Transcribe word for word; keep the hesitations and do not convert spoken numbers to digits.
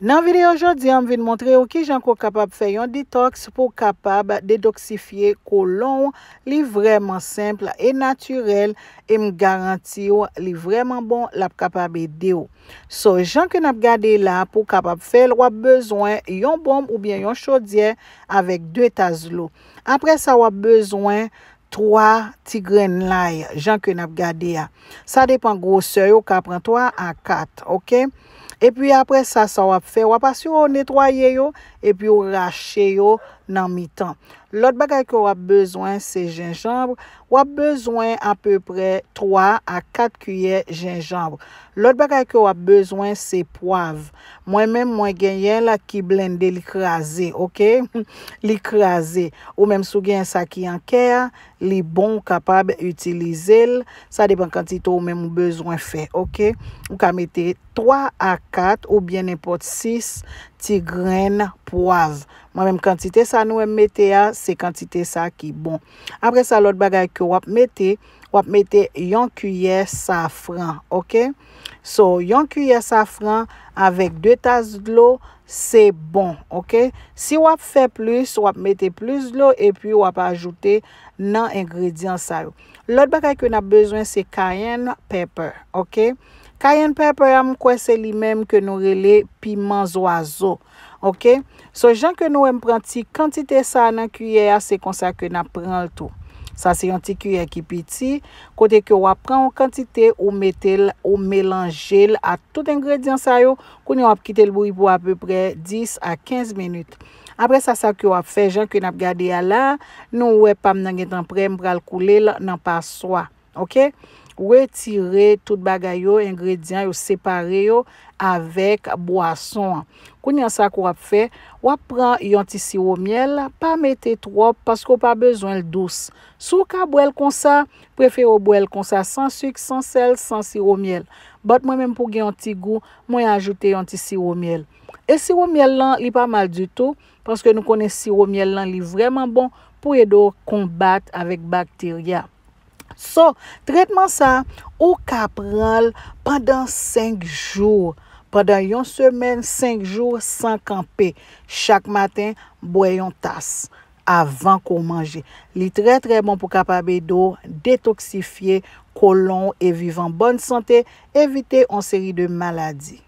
Nan videyo jodi a, m vin montre w kijan ke w kapab fè yon detox pou w kapab detoksifye kolon w. Li vrèman senp e natirèl, e m garanti w li vrèman bon, l ap kapab ede w. So, jan ke n ap gade la, pou w kapab fè l, w ap bezwen yon bonm oubyen yon chodyè avèk de tas dlo. Apre sa, w ap bezwen twa ti grenn lay, jan ke n ap gade a. Sa depann gwosè yo, w ka pran twa a kat, oke? Epi apre sa, sa w ap fè, w ap asire w netwaye yo, epi w rache yo nan mitan. Lòt bagay ke w ap bezwen, se jenjanm. W ap bezwen apeprè twa a kat kiyè jenjanm. Lòt bagay ke w ap bezwen, se pwav. Mwen menm, mwen genyen l ki blende, li kraze, oke? Li kraze. Ou menm, si w genyen sa ki an kè a, li bon, ou kapab itilize l. Sa depann kantite ou menm ou bezwen fè, oke? Ou ka mete twa a kat oubyen nenpòt sis ti grenn pwav. Mwen menm, kantite sa nou wè m mete a, se kantite sa ki bon. Apre sa, lòt bagay ke w ap mete, w ap mete yon kiyè safran, oke? So, yon kiyè safran avèk de tas dlo, se bon, oke? Si w ap fè plis, w ap mete plis dlo epi w ap ajoute nan engredyan sa yo. Lòt bagay ke n ap bezwen, se cayenne pepper, oke? Cayenne pepper a, m kwè se li menm ke nou rele piman zwazo, oke? So, jan ke nou wè m pran ti kantite sa nan kiyè a, se konsa ke n ap pran l tou. Sa se yon ti kiyè ki piti, kote ke w ap pran yon kantite, ou mete l, ou melanje l a tout engredyan sa yo. Kounye a, w ap kite l bouyi pou apeprè dis a kenz minit. Apre sa, sa ke w ap fè, jan ke n ap gade a la, nou wè pa m nan gentan prè, m pral koule l nan paswa. Oke? Retire tout bagay yo, engredyan yo, separe yo avèk bwason an. Kounye a, sa ke w ap fè, w ap pran yon ti siwo myèl, pa mete twòp paske w pa bezwen l dous. Si w ka bwè l konsa, prefere w bwè l konsa, san sik, san sèl, san siwo myèl. But mwen menm, pou gen yon ti gou, mwen ajoute yon ti siwo myèl. E siwo myèl lan, li pa mal ditou, paske nou konnen siwo myèl lan, li vrèman bon pou ede w konbat avèk bakterya. So, tretman sa, ou ka pran l pandan senk jou. Pandan yon semèn, senk jou san kanpe. Chak maten, bwè yon tas avan ke w manje. Li trè, trè bon pou kapab ede w detoksifye kolon w e viv an bòn sante, evite yon seri de maladi.